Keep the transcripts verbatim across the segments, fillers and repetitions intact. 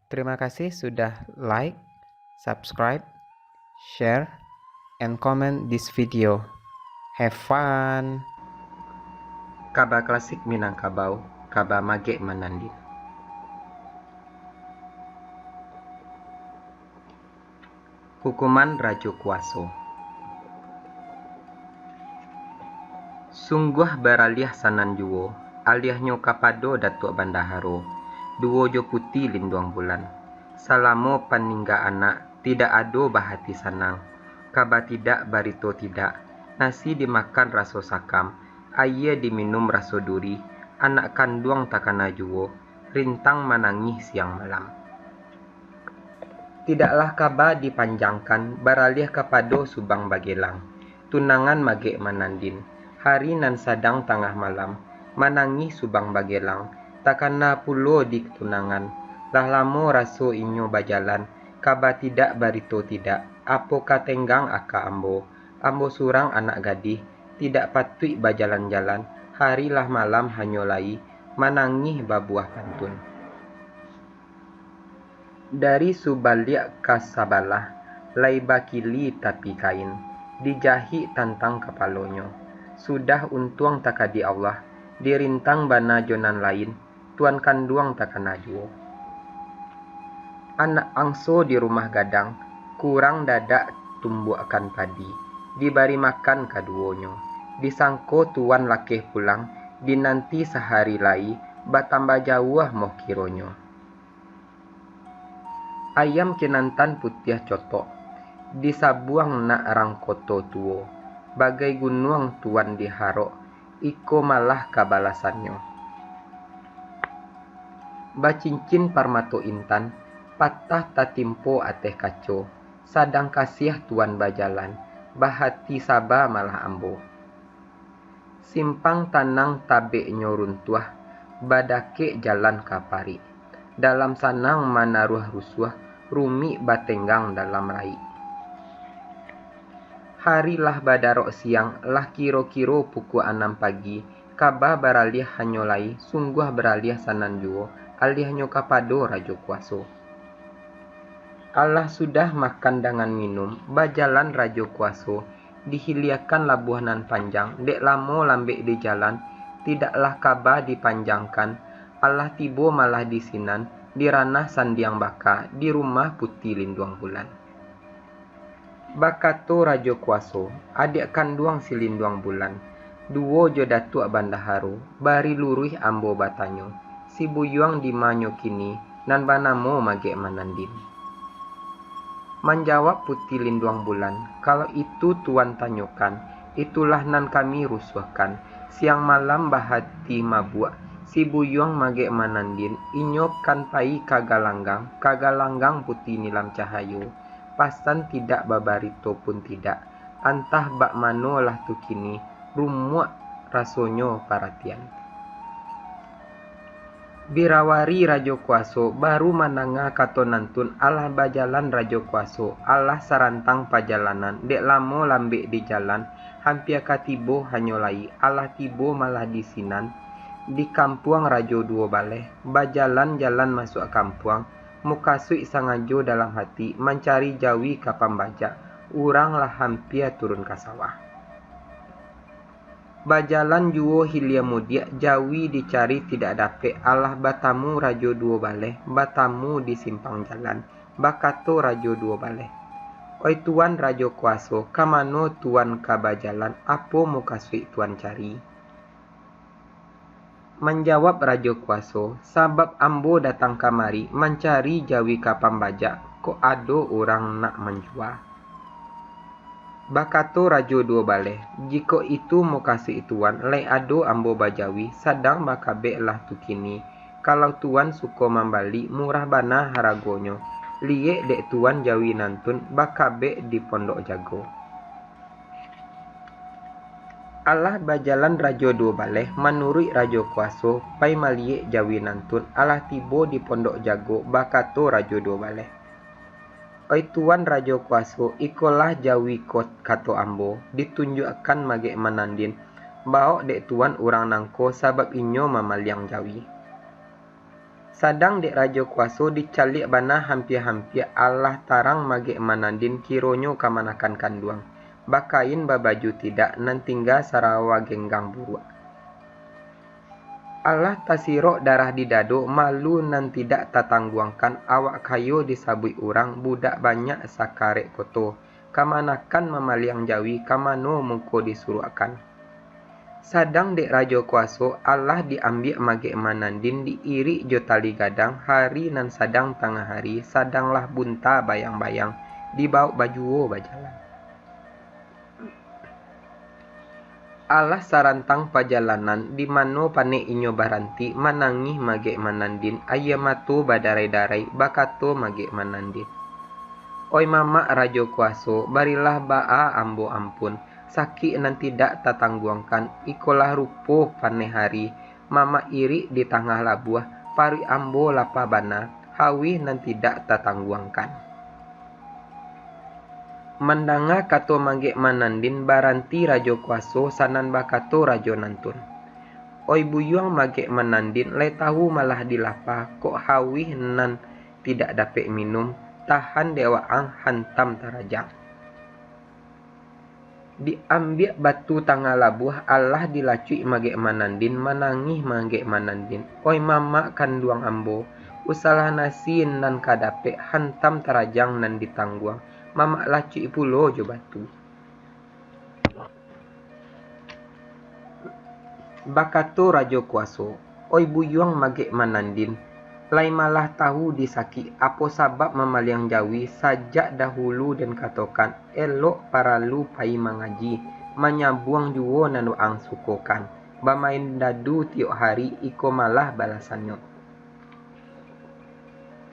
Terima kasih sudah like, subscribe, share, and comment this video. Have fun! Kaba klasik Minangkabau, kaba Magek Manandin. Hukuman Rajo Kuaso. Sungguah baraliah sanan juo, aliahnyo kapado Datuak Bandaharo, duo jo Puti Linduang Bulan. Salamo paningga anak, tidak ado bahati sanang. Kaba tidak barito tidak, nasi dimakan raso sakam, ayie diminum raso duri, anak kanduang takana juo, rintang manangih siang malam. Tidaklah kaba dipanjangkan, baraliah kapado Subang Bagelang. Tunangan Magek Manandin, hari nan sadang tangah malam, manangih Subang Bagelang, takana pulo di tunangan. Lah lamo raso inyo bajalan, kaba tidak barito tidak, apo ka tenggang aka ambo. Ambo surang anak gadih, tidak patuik bajalan-jalan, hari lah malam hanyo lai, manangih babuah pantun. Dari subaliak ka sabalah, lai bakili tapi kain, dijahik tantang kapalonyo. Sudah untuang takadi Allah, dirintang bana jo nan lain, tuan kanduang takana juo. Anak angso di rumah gadang, kurang dadak tumbuakkan padi, dibari makan kaduonyo. Disangko tuan lakeh pulang, dinanti sahari lai, batambah jauah moh kironyo. Ayam kinantan putiah cotok, disabuang nak rang koto tuo, bagai gunuang tuan diharok, iko malah kabalasannyo. Bacincin parmato intan, patah tatimpo ateh kaco, sadang kasiah tuan bajalan, bahati saba malah ambo. Simpang tanang tabeknyo runtuah, badakek jalan ka parik. Dalam sanang manaruah rusuah, rumik batenggang dalam raik. Hari lah badarok siang, lah kiro-kiro pukua anam pagi, kaba baraliah hanyo lai, sungguah baraliah sanan juo, aliahnyo kapado Rajo Kuaso. Alah sudah makan dangan minum, bajalan Rajo Kuaso, dihiliakan labuah nan panjang, dek lamo lambek di jalan, tidaklah kaba dipanjangkan, alah tibo malah di sinan, di ranah Sandiang Baka, di rumah Puti Linduang Bulan. Bakato Rajo Kuaso, adiak kanduang si Linduang Bulan, duo jo Datuak Bandaharo, bari luruih ambo batanyo, si Buyuang di manyo kini, nan banamo Magek Manandin. Manjawab Puti Linduang Bulan, kalau itu tuan tanyokan, itulah nan kami rusuahkan. Siang malam bahati mabuak, si Buyuang Magek Manandin, inyo kan pai ka galanggang, ka galanggang Puti Nilam Cahayo. Pasan tidak babarito pun tidak, antah bak mano lah tu kini, rumuak rasonyo paratian. Birawari Rajo Kuaso baru mandanga kato nantun, alah bajalan Rajo Kuaso, alah sarantang pajalanan, dek lamo lambek di jalan, hampia ka tibo hanyo lai, alah tibo malah di sinan, di kampuang Rajo Duo Baleh, bajalan-jalan masuak kampuang, mukasuik sangajo dalam hati, mancari jawi ka pambajak, urang lah hampia turun ka sawah. Bajalan juo hilia mudiak, jawi dicari tidak dapek, alah batamu Rajo Duo Baleh, batamu di simpang jalan, bakato Rajo Duo Baleh, "Oi Tuan Rajo Kuaso, ka mano Tuan ka bajalan, apo mukasuik Tuan cari?" Manjawab Rajo Kuaso, "Sabab ambo datang kamari mancari jawi ka pambajak, kok ado urang nak manjua." Bakato Rajo Duo Baleh, "Jikok itu mukasuik Tuan, lai ado ambo bajawi, sadang bakabek lah tu kini. Kalau Tuan suko mambali, murah bana haragonyo. Liyek dek Tuan jawi nantun bakabek di Pondok Jago." Alah bajalan Rajo Duo Baleh, manuruik Rajo Kuaso, pai maliyek jawi nantun, alah tibo di Pondok Jago, bakato Rajo Duo Baleh, "Oi Tuan Rajo Kuaso, ikolah jawi ko," kato ambo, ditunjuakkan Magek Manandin, "bawok dek Tuan urang nangko, sabab inyo mamaliang jawi." Sadang dek Rajo Kuaso dicaliak bana hampia-hampia, alah tarang Magek Manandin kironyo kamanakan kanduang. Bakain babaju tidak, nan tingga sarawa genggang buruak. Alah tasirok darah di dado, malu nan tidak tatangguangkan, awak kayo disabuik urang, budak banyak sakarek koto, kamanakan mamaliang jawi, ka mano muko disuruakkan. Sadang dek Rajo Kuaso, alah diambiak Magek Manandin, diirik jo tali gadang, hari nan sadang tangah hari, sadanglah bunta bayang-bayang, dibawok bajuo bajalan. Alah sarantang pajalanan, di mano panek inyo baranti, manangih Magek Manandin, aia mato badarai-darai, bakato Magek Manandin, "Oi Mamak Rajo Kuaso, barilah baa ambo ampun, sakik nan tidak tatangguangkan, ikolah rupo paneh hari, Mamak irik di tangah labuah, paruik ambo lapa bana, hawih nan tidak tatangguangkan." Mandanga kato Magek Manandin, baranti Rajo Kuaso, sanan bakato Rajo Nantun, "Oi Buyuang Magek Manandin, lai tahu malah dilapa, kok hawih nan tidak dapek minum, tahan dek waang hantam tarajang." Diambiak batu tangah labuah, alah dilacuik Magek Manandin, manangih Magek Manandin, "Oi Mamak kanduang ambo, usahlah nasi nan ka dapek, hantam tarajang nan ditangguang, Mamak lacuik pulo jo batu." Bakato Rajo Kuaso, "Oi Buyuang Magek Manandin, lai malah tahu di sakik, apo sabab mamaliang jawi, sajak dahulu den katokan, elok paralu payi mangaji, manyabuang juo nan waang sukokan, bamain dadu tiok hari, iko malah balasannyo.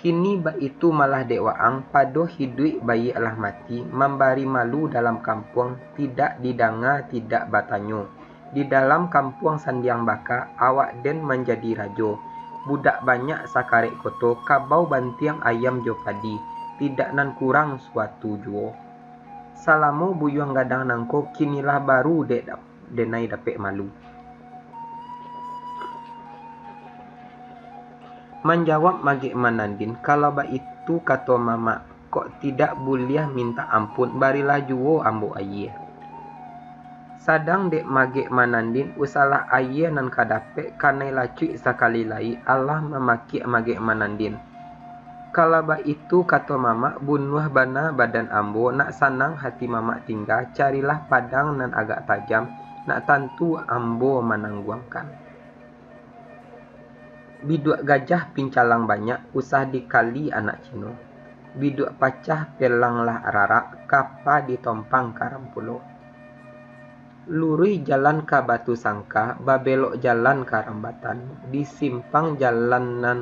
Kini baitu malah dek waang, pado hiduik baiak lah mati, mambari malu dalam kampuang, tidak didanga, tidak batanyo. Di dalam kampuang Sandiang Baka, awak den manjadi rajo. Budak banyak sakarek koto, kabau bantiang ayam jo padi, tidak nan kurang suatu juo. Salamo Buyuang Gadang nangko, kinilah baru dek denai dapek malu." Manjawab Magek Manandin, "Kalau baitu kato Mamak, kok tidak buliah mintak ampun, barilah juo ambo ayie." Sadang dek Magek Manandin, usahlah ayie nan ka dapek, kanai lacuik sakali lai, alah mamakiak Magek Manandin. "Kalau baitu kato Mamak, bunuah bana badan ambo, nak sanang hati Mamak tingga, carilah padang nan agak tajam, nak tantu ambo manangguangkan." Biduak gajah pincalang banyak, usah dikali anak Cino. Biduak pacah pelang lah rarak, kapa ditompang karam pulo. Luruih jalan ka Batu Sangka, babelok jalan ka Rambatan, di simpang jalan nan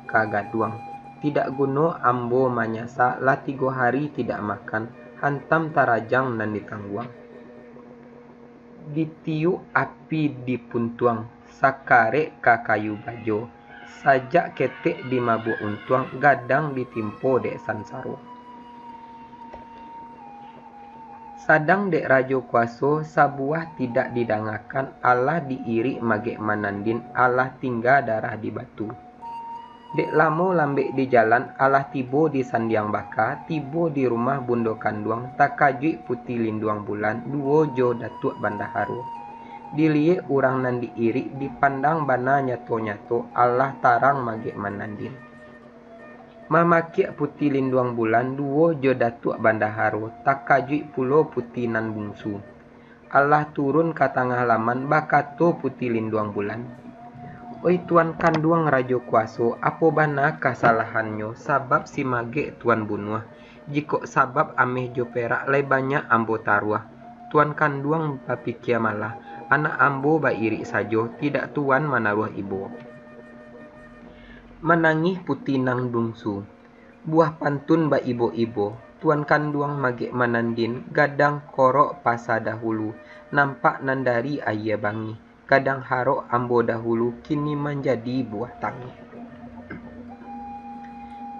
ka Gaduang. Tidak guno ambo manyasa, lah tigo hari tidak makan, hantam tarajang nan ditangguang. Ditiuk api di puntuang, sakarek ka kayu bajo, sajak ketek di mabuak untuang, gadang ditimpo dek sansaro. Sadang dek Rajo Kuaso, sabuah tidak didangakan, alah diirik Magek Manandin, alah tingga darah di batu. Dek lamo lambek di jalan, alah tibo di Sandiang Baka, tibo di rumah Bundo Kanduang, takajuik Puti Linduang Bulan, duo jo Datuak Bandaharo. Diliek urang nan diirik, dipandang bana nyato-nyato, alah tarang Magek Manandin. Mamakiak Puti Linduang Bulan, duo jo Datuak Bandaharo, takajuik pulo Puti nan Bungsu. Alah turun ka tangah laman, bakato Puti Linduang Bulan, "Oi Tuan Kanduang Rajo Kuaso, apo bana kasalahannyo, sabab si Magek Tuan bunuah? Jikok sabab ameh jo perak, lai banyak ambo taruah. Tuan Kanduang bapikia malah, anak ambo bairik sajo, tidak Tuan manaruah ibo." Manangih Puti nan Bungsu. Buah pantun baibo-ibo, Tuan Kanduang Magek Manandin, gadang korok pasa dahulu, nampak nan dari aia bangih, gadang harok ambo dahulu, kini manjadi buah tangih.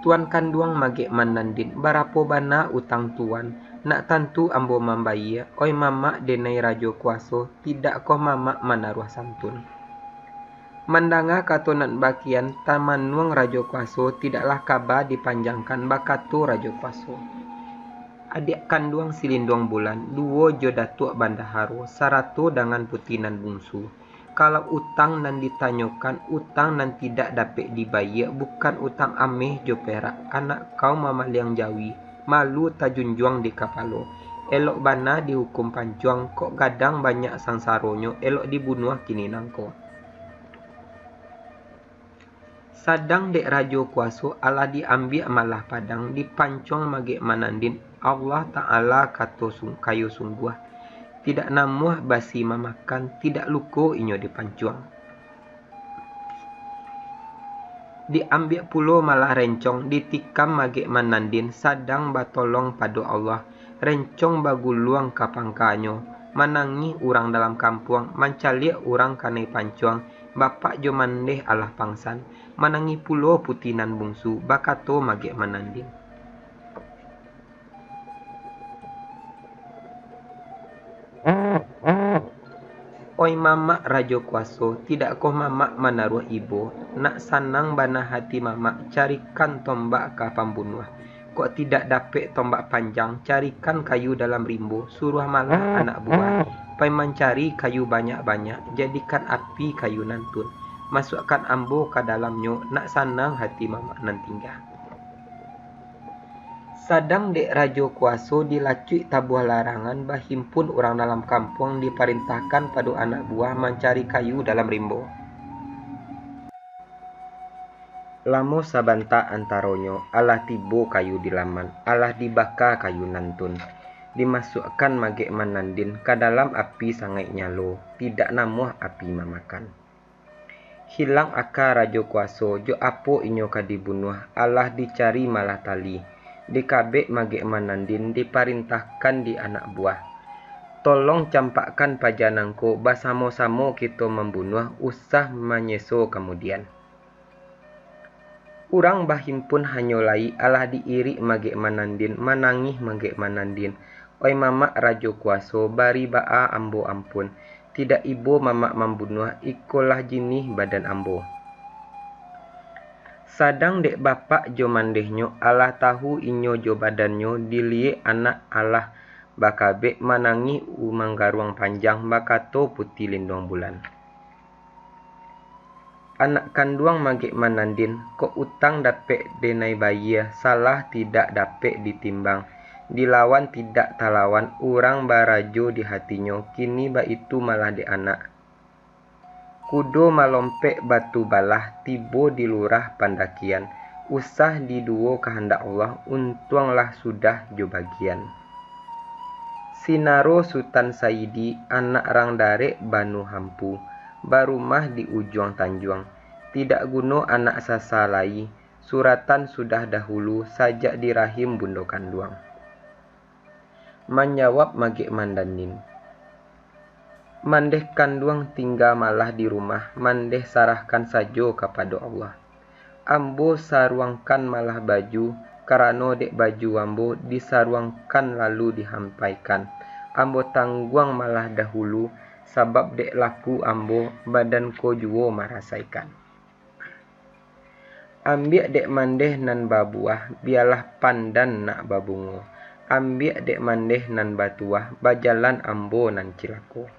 Tuan Kanduang Magek Manandin, barapo bana utang Tuan, nak tantu ambo mambayia, oi Mamak denai Rajo Kuaso, tidakkoh Mamak manaruah santun? Mandanga kato nan bakian, tamanuang Rajo Kuaso, tidaklah kaba dipanjangkan, bakato Rajo Kuaso. Adiak kanduang si Linduang Bulan, duo jo Datuak Bandaharo, sarato dangan Puti nan Bungsu. Kalau utang nan ditanyokan, utang nan tidak dapek dibayia, bukan utang ameh jo perak, anak kaum mamaliang jawi, malu tajunjuang di kapalo. Elok bana dihukum pancuang, kok gadang banyak sangsaronyo, elok dibunuah kini nangko. Sadang dek Rajo Kuaso alah diambiak malah padang, dipancuang magek manandin, Allah Ta'ala kato sung-, kayo sungguah, tidak namuah basi mamakan, tidak luko inyo dipancuang. Diambiak pulo malah rencong, ditikam magek manandin, sadang batolong pado Allah, rencong baguluang ka pangkanyo, manangih urang dalam kampuang, mancaliak urang kanai pancuang, bapak jo mandeh alah pangsan, manangih pulo Puti nan Bungsu, bakato magek manandin. Oi mamak Rajo Kuaso, tidakkoh mamak manaruah ibo? Nak sanang bana hati mamak, carikan tombak ka pambunuah. Kok tidak dapek tombak panjang, carikan kayu dalam rimbo, suruah malah anak buah, pai mancari kayu banyak-banyak, jadikan api kayu nantun. Masuakkan ambo ka dalamnyo, nak sanang hati mamak nan tingga. Sadang dek Rajo Kuaso dilacuik tabuah larangan, bahimpun urang dalam kampuang, diparintahkan pado anak buah mancari kayu dalam rimbo. Lamo sabanta antaronyo, alah tibo kayu di laman, alah dibaka kayu nantun. Dimasuakkan magek manandin ka dalam api sangaik nyalo, tidak namuah api mamakan. Hilang aka Rajo Kuaso, jo apo inyo ka dibunuah, alah dicari malah tali, dikabek magek manandin, diparintahkan di anak buah. Tolong campakkan paja nangko, basamo-samo kito mambunuah, usah manyeso kamudian. Urang bahimpun hanyo lai, alah diirik magek manandin, manangih magek manandin. Oi mamak Rajo Kuaso, bari baa ambo ampun. Tidak ibo mamak mambunuah, ikolah jinih badan ambo. Sadang dek bapak jo mandehnyo, alah tahu inyo jo badannyo, diliek anak alah bakabek, manangih manggaruang panjang, bakato Puti Linduang Bulan. Anak kanduang magek manandin, kok utang dapek denai bayia, salah tidak dapek ditimbang, dilawan tidak talawan, urang barajo di hatinyo, kini baitu malah dek anak. Kudo malompek batu balah, tibo di lurah pandakian, usah di duo kahandak Allah, untuanglah sudah jo bagian. Sinaro Sutan Saidi, anak rang darek Banu Hampu, barumah di ujuang tanjuang. Tidak guno anak sasa lai, suratan sudah dahulu, sajak di rahim bundo kanduang. Manjawab magek mandanin. Mandeh kanduang tingga malah di rumah, mandeh sarahkan sajo kapado Allah. Ambo saruangkan malah baju, karano dek baju ambo disaruangkan lalu dihampaikan. Ambo tangguang malah dahulu, sabab dek laku ambo, badan ko juo marasaikan. Ambiak dek mandeh nan babuah, bialah pandan nak babungo. Ambiak dek mandeh nan batuah, bajalan ambo nan cilako.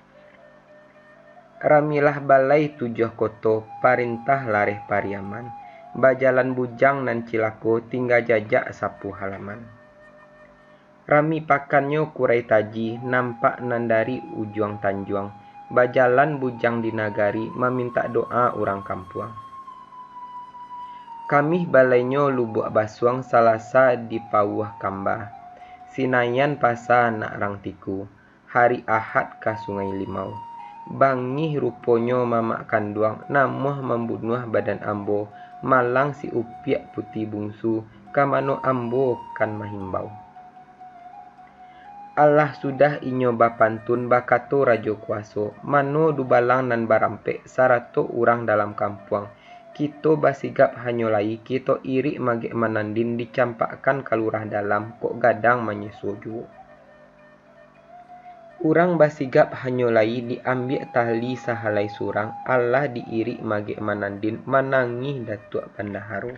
Ramilah balai tujuah koto, parintah lareh Pariaman. Bajalan bujang nan cilako, tingga jajak sapu halaman. Rami pakannyo Kurai Taji, nampak nan dari ujuang tanjuang, bajalan bujang di nagari, mamintak doa urang kampuang. Kamih balainyo Lubuak Basuang, Salasa di Pauah Kamba, Sinayan Pasa nak rang tiku, hari Ahad ka Sungai Limau. Bangih ruponyo mamak kanduang, namuah mambunuah badan ambo, malang si upiak Puti Bungsu, ka mano ambo kan mahimbau. Alah sudah inyo bapantun, bakato Rajo Kuaso, mano dubalang nan barampek, sarato urang dalam kampuang. Kito basigap hanyo lai, kito irik magek manandin, dicampakkan ka lurah dalam, kok gadang manyeso juo. Urang basigap hanyo lai diambiak tali sahalai surang, alah diirik magek manandin, manangih Datuak Bandaharo.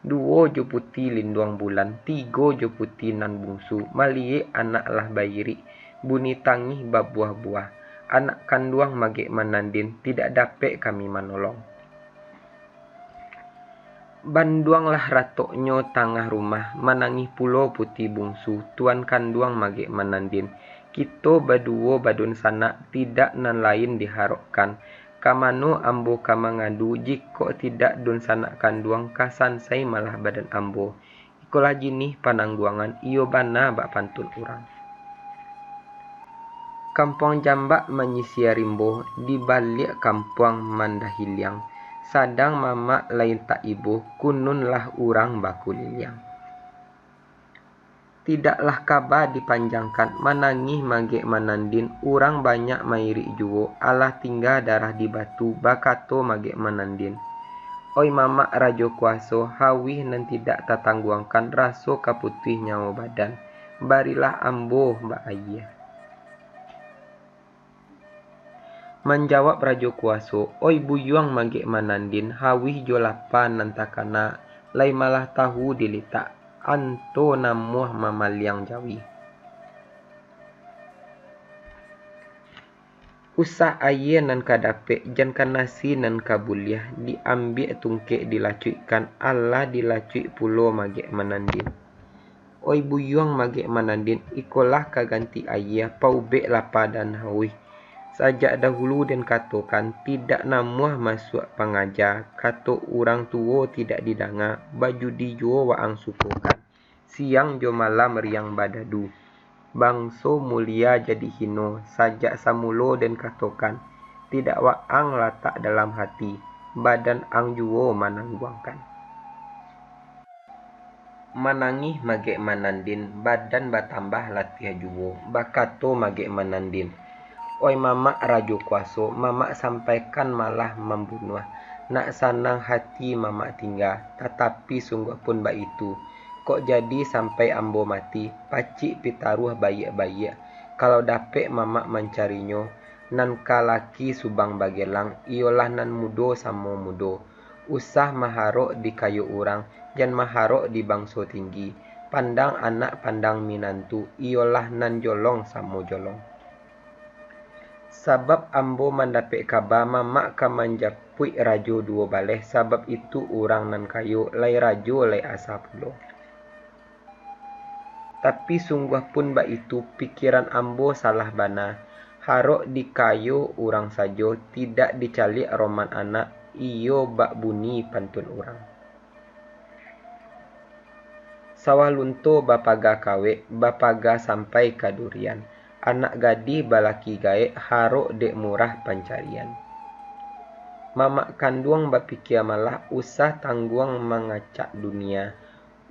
Duo jo Puti Linduang Bulan, tigo jo Puti nan bungsu, maliek anak lah bairik, buni tangih babuah-buah. Anak kanduang magek manandin, tidak dapek kami manolong. Banduanglah ratoknyo tangah rumah, manangih pulo Puti Bungsu, tuan kanduang magek manandin. Kito baduo badunsanak, tidak nan lain diharokkan. Ka mano ambo ka mangadu, jikok tidak dunsanak kanduang ka sansai malah badan ambo. Ikolah jinih panangguangan, iyo bana bak pantun urang. Kampuang Jambak manyisia rimbo, di baliak kampuang Mandahiliang, sadang mamak lain tak ibo, kununlah urang bakuliliang. Tidaklah kaba dipanjangkan, manangih magek manandin, urang banyak mairik juo, alah tingga darah di batu, bakato magek manandin. Oi mamak rajo kuaso, hawih nan tidak tatangguangkan, raso ka putuih nyawo badan, barilah ambo baaia. Manjawab rajo kuaso, oi buyuang magek manandin, hawih jo lapa nan takana, lai malah tahu dilitak, anto namuah mamaliang jawi. Usah aia nan ka dapek, jan ka nasi nan ka buliah, diambiak tungkek dilacuikkan, alah dilacuik pulo magek manandin. Oi buyuang magek manandin, ikolah ka ganti aia, paubek lapa dan hawih. Sajak dahulu den katokan, tidak namuah masuak pangaja, kato urang tuo tidak didanga, bajudi juo waang sukokan. Siang jo malam riang badadu, bangso mulia jadi hino, sajak samulo den katokan, tidak waang latak dalam hati, badan ang juo manangguangkan. Manangih magek manandin, badan batambah latiah juo, bakato magek manandin, oi mamak rajo kuaso, mamak sampaikan malah mambunuah, nak sanang hati mamak tingga, tatapi sungguah pun baitu, kok jadi sampai ambo mati, pacik pitaruah baiak-baiak, kalau dapek mamak mancarinyo, nan ka laki subang bagelang, iyolah nan mudo samo mudo. Usah maharok di kayo urang, jan maharok di bangso tinggi. Pandang anak pandang minantu, iyolah nan jolong samo jolong. Sabab ambo mandapek kaba, mamak ka manjapuik rajo duo baleh, sabab itu urang nan kayo, lai rajo, lai asa pulo. Tapi sungguah pun baitu, pikiran ambo salah bana. Harok dikayo urang sajo, tidak dicaliak roman anak, iyo bak buni pantun urang. Sawah lunto bapaga kawek, bapaga sampai ka durian. Anak gadih balaki gaek, harok dek murah pancarian. Mamak kanduang bapikia malah, usah tangguang mangacak dunia,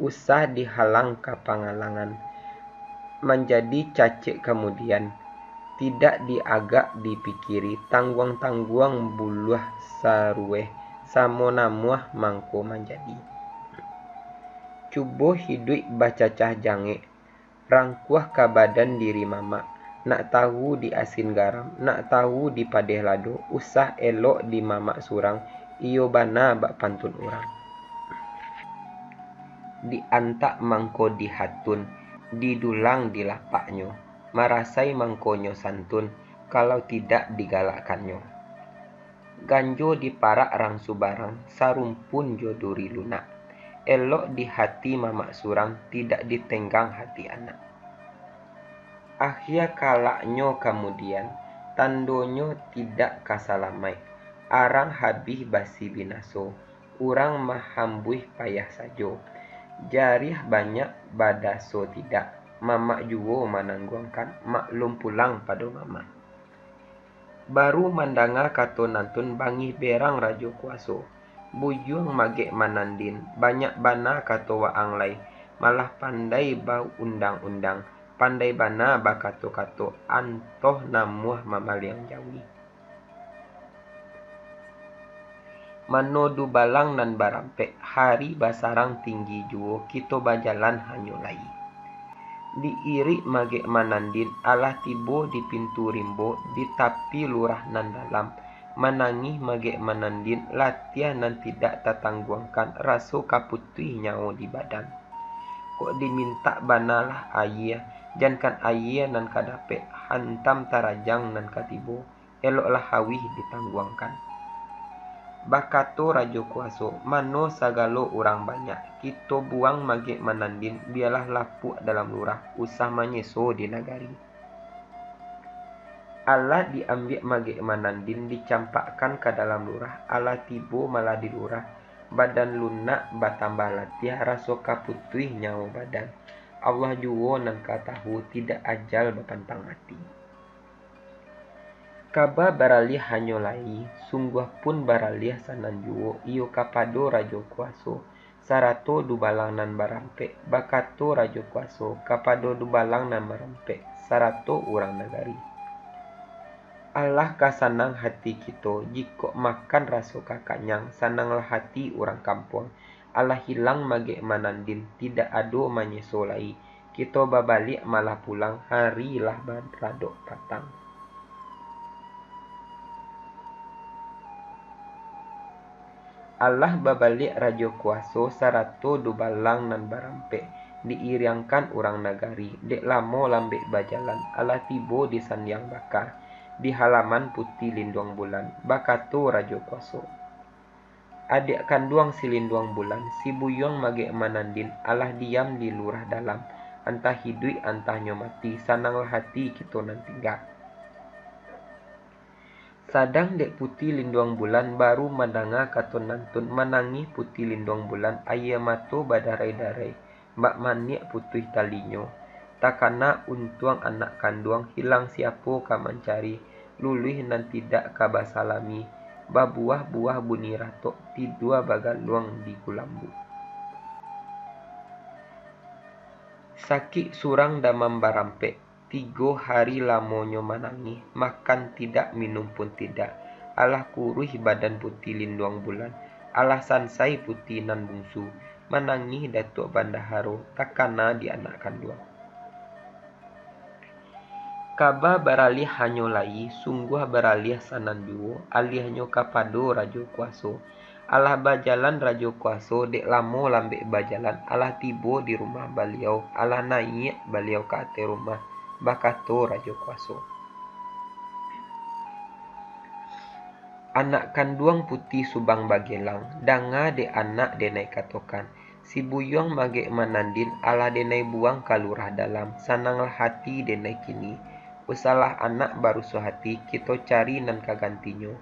usah dihalang ka pangalangan. Manjadi cacek kamudian, tidak diagak dipikiri, tangguang-tangguang buluah sarueh, samo namuah mangko manjadi. Cubo hiduik bacacah jangek, rangkuah ka badan diri mamak, nak tahu di asin garam, nak tahu di padeh lado, usah elok di mamak surang, iyo bana bak pantun urang. Diantak mangko dihatun, didulang di lapaknyo, marasai mangkonyo santun, kalau tidak digalakkannyo. Ganjo diparak rang subarang, sarumpun jo duri lunak. Elok di hati mamak surang, tidak ditenggang hati anak. Akhia kalaknyo kamudian, tandonyo tidak ka salamaik, arang habih basi binaso, urang mahambuih payah sajo. Jariah banyak badaso tidak, mamak juo manangguangkan, maklum pulang pado mamak. Baru mandanga kato nantun bangih berang rajo kuaso. Buyuang magek manandin, banyak bana kato waang lai, malah pandai baundang-undang, pandai bana bakato-kato, antoh namuah mamaliang jawi. Mano dubalang nan barampek, hari basarang tinggi juo, kito bajalan hanyo lai. Diirik Magek Manandin, alah tibo di pintu rimbo, di tapi lurah nan dalam. Manangih Magek Manandin, latiah nan tidak tatangguangkan, raso ka putuih nyawo di badan. Kok dimintak banalah ayie, jankan ayie nan ka dapek, hantam tarajang nan ka tibo, eloklah hawih ditangguangkan. Bakato Rajo Kuaso, "Mano sagalo urang banyak, kito buang Magek Manandin, bialah lapuak dalam lurah, usah manyeso di nagari." Alah diambiak Magek Manandin, dicampakkan ka dalam lurah, alah tibo malah di lurah, badan lunak batambah latiah, raso ka putuih nyawo badan. Allah juwo nan ka tahu, tidak ajal bapantang mati. Kaba baraliah hanyo lai, sungguah pun baraliah sanan juwo, iyo kapado Rajo Kuaso, sarato dubalang nan barampek, bakato Rajo Kuaso kapado dubalang nan barampek, sarato urang nagari. Alah ka sanang hati kito, jikok makan raso ka kanyang, sananglah hati urang kampuang. Alah hilang Magek Manandin, tidak ado manyeso lai, kito babaliak malah pulang, hari lah baradok patang. Alah babaliak Rajo Kuaso sarato dubalang nan barampek, diiriangkan urang nagari, dek lamo lambek bajalan, alah tibo di Sandiang Baka, di halaman Puti Linduang Bulan, bakato Rajo Kuaso. Adiak kanduang si Linduang Bulan, si Buyuang Magek Manandin, alah diam di lurah dalam, antah iduik antah nyo mati, sananglah hati kito nan tingga. Sadang dek Puti Linduang Bulan baru mandanga kato nantun, manangih Puti Linduang Bulan, ayie mato badarai-darai, bak maniak putuih talinyo, takana untuang anak kanduang, hilang siapo ka mancari, luluih nan tidak ka basalami, babuah-buah buni ratok, tidua bagaluang di kulambu. Sakik surang damam barampek, tigo hari lamonyo manangih, makan tidak, minum pun tidak. Alah kuruih badan Puti Linduang Bulan, alah sansai Puti nan bungsu, manangih Datuak Bandaharo, takana di anak kanduang. Kaba baraliah hanyo lai, sungguah baraliah sanan juwo, aliahnyo kapado Rajo Kuaso. Alah bajalan Rajo Kuaso, dek lamo lambek bajalan, alah tibo di rumah baliau, alah naiak baliau ka ateh rumah, bakato Rajo Kuaso. Anak kanduang Puti Subang Bagelang, danga dek anak denai katokan, si Buyuang Magek Manandin alah denai buang ka lurah dalam, sananglah hati denai kini, usahlah anak barusuah hati, kito cari nan ka gantinyo.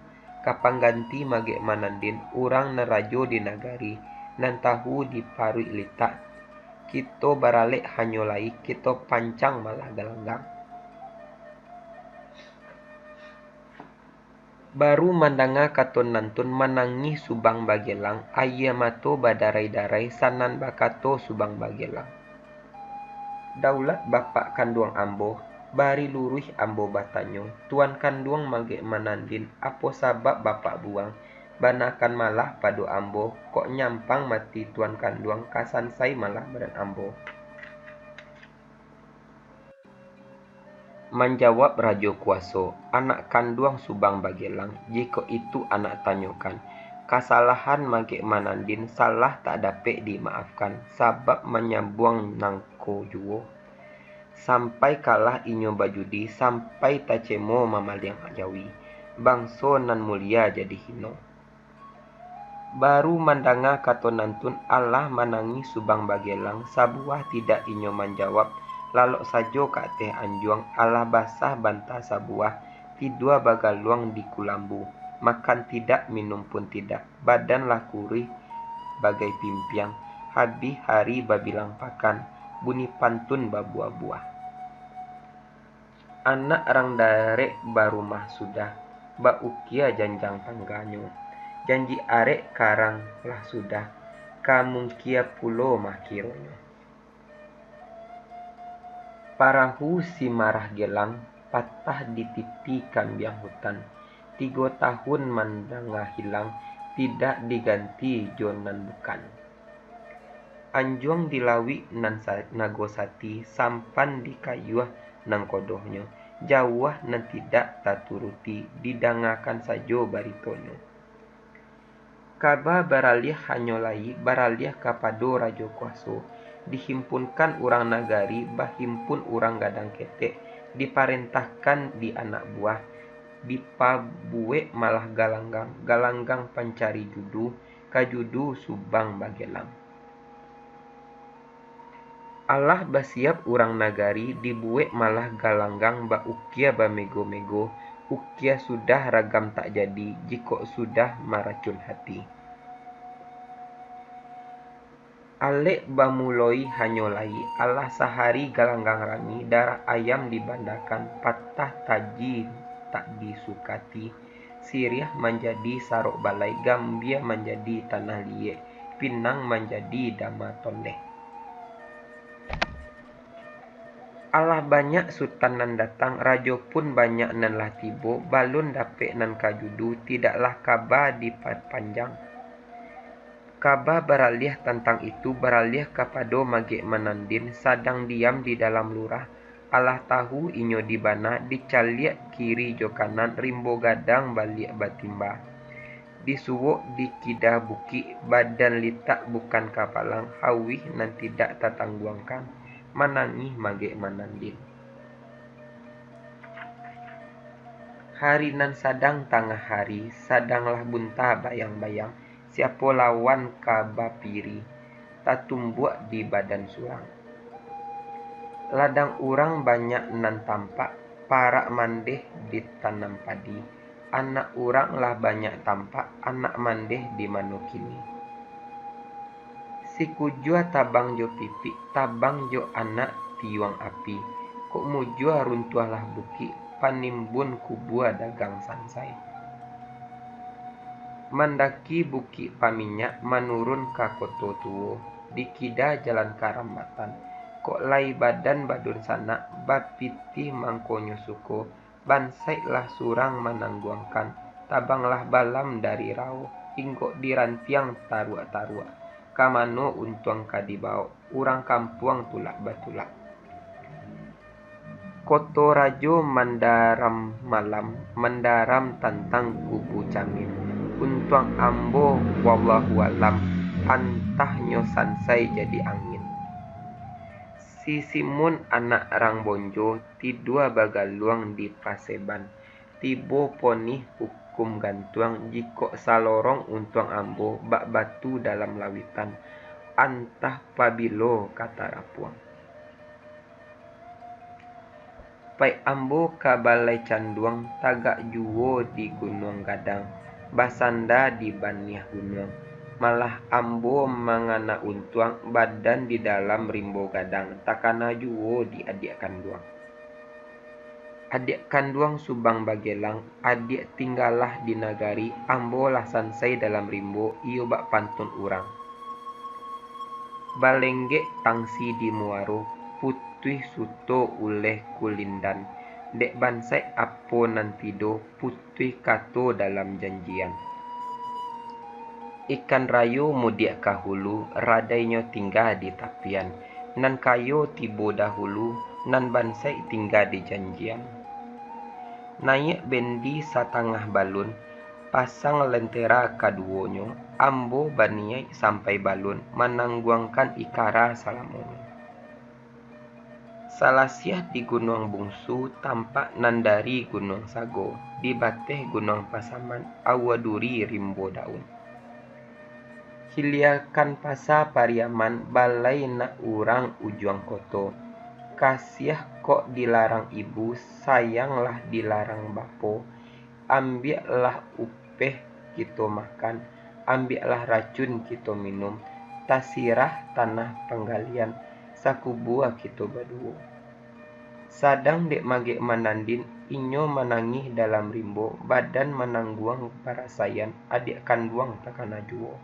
Ka pangganti Magek Manandin, urang nan rajo di nagari, nan tahu di paruik litak. Kito baralek hanyo lai, kito pancang malah galanggang. Baru mandanga kato nantun, manangih Subang Bagelang, ayie mato badarai-darai, sanan bakato Subang Bagelang. Daulat bapak kanduang ambo, bari luruih ambo batanyo, tuan kanduang Magek Manandin, apo sabab bapak buang, banakan malah pado ambo, kok nyampang mati tuan kanduang, ka sansai malah badan ambo. Manjawab Rajo Kuaso, anak kanduang Subang Bagelang, jikok itu anak tanyokan, kasalahan Magek Manandin salah tak dapek dimaafkan, sabab manyambuang nangko juwo. Sampai kalah inyo bajudi, sampai tacemo mamaliang jawi, bangso nan mulia jadi hino. Baru mandanga kato nantun, alah manangih Subang Bagelang, sabuah tidak inyo manjawab, lalok sajo ka ateh anjuang, alah basah banta sabuah, tidua bagaluang di kulambu, makan tidak, minum pun tidak, badan lah kuruih bagai pimpiang, habih hari babilang pakan, bunyi pantun babuah-buah. Anak rang darek barumah sudah, baukia janjang tangganyo. Janji arek karang lah sudah, ka mungkia pulo mah kironyo. Parahu si Marah Gelang patah dititi kambiang hutan. Tigo tahun mandanga hilang, tidak diganti jo nan bukan. Anjuang di lauik nan sa-, nago sati, sampan di kayuah nan kodohnyo, jauah nan tidak taturuti, didangakan sajo baritonyo. Kaba baraliah hanyo lai baraliah kapado rajo kuaso, dihimpunkan urang nagari, bahimpun urang gadang ketek, diparentahkan di anak buah, dipabuwek malah galanggang, galanggang pancari judu, ka judu subang bagelang. Alah basiap urang nagari, dibuwek malah galanggang baukia bamego-mego, ukia sudah ragam tak jadi, jikok sudah maracun hati. Alek bamuloi hanyo lai, alah sahari galanggang rami, darah ayam dibandakan, patah taji tak disukati, siriah manjadi sarok balai, gambia manjadi tanah liyek, pinang manjadi dama tondeh. Alah banyak sutan nan datang, rajo pun banyak nan lah tibo, balun dapek nan ka judu, tidaklah kaba dipapanjang. Kaba baraliah tantang itu, baraliah kapado Magek Manandin, sadang diam di dalam lurah, alah tahu inyo di bana, dicaliak kiri jo kanan, rimbo gadang baliak batimba. Disuwok di kida bukik, badan litak bukan kapalang, hauih nan tidak tatangguangkan, manangih Magek Manandin. Hari nan sadang tangah hari, sadanglah bunta bayang-bayang, siapo lawan ka bapiri, tatumbuak di badan surang. Ladang urang banyak nan tampak, parak mandeh ditanam padi, anak urang lah banyak tampak, anak mandeh di mano kini. Sikujua tabang jo pipik, tabang jo anak tiuang api, kok mujua runtuahlah bukik, panimbun kubua dagang sansai. Mandaki Bukik Paminyak, manurun ka Koto Tuo, di kida jalan karambatan, kok lai badan badunsanak, bapitih mangkonyo suko, bansaiklah surang manangguangkan, tabanglah balam dari rawo, inggok di rantiang taruak-taruak, ka mano untuang ka dibawok, urang kampuang tulak batulak. Koto Rajo mandaram malam, mandaram tantang kubu camin, untuang ambo, wallahu alam, antah nyo sansai jadi angin. Si Simun anak rang Bonjo, tidua bagaluang di paseban, tibo ponih hukum gantuang, jikok salorong untuang ambo, bak batu dalam lawitan, antah pabilo ka tarapuang. Paik ambo ka Balai Canduang, tagak juwo di Gunuang Gadang, basanda di baniah gunuang. Malah ambo mangana untuang, badan di dalam rimbo gadang, takana juwo di adiak kanduang. Adiak kanduang Subang Bagelang, adiak tinggalah di nagari, ambo lah sansai dalam rimbo, iyo bak pantun urang. Balenggek tangsi di muaro, putuih suto uleh kulindan, dek bansaik apo nan tido, putuih kato dalam janjian. Ikan rayo mudiak ka hulu, radainyo tingga di tapian, nan kayo tibo dahulu, nan bansaik tingga di janjian. Naiak bendi satangah balun, pasang lentera kaduonyo, ambo baniaik sampai balun, manangguangkan ikara salamonyo. Salasiah di Gunuang Bungsu, tampak nan dari Gunuang Sago, di bateh Gunuang Pasaman, aua duri rimbo daun. Hiliakan Pasa Pariaman, balai nak urang ujuang koto. Kasiah kok dilarang ibu, sayanglah dilarang bapo. Ambiaklah upeh kito makan, ambiaklah racun kito minum, tasirah tanah panggalian, sakubua kito baduo. Sadang dek Magek Manandin, inyo manangih dalam rimbo, badan manangguang parasaian, adiak kanduang takana juo.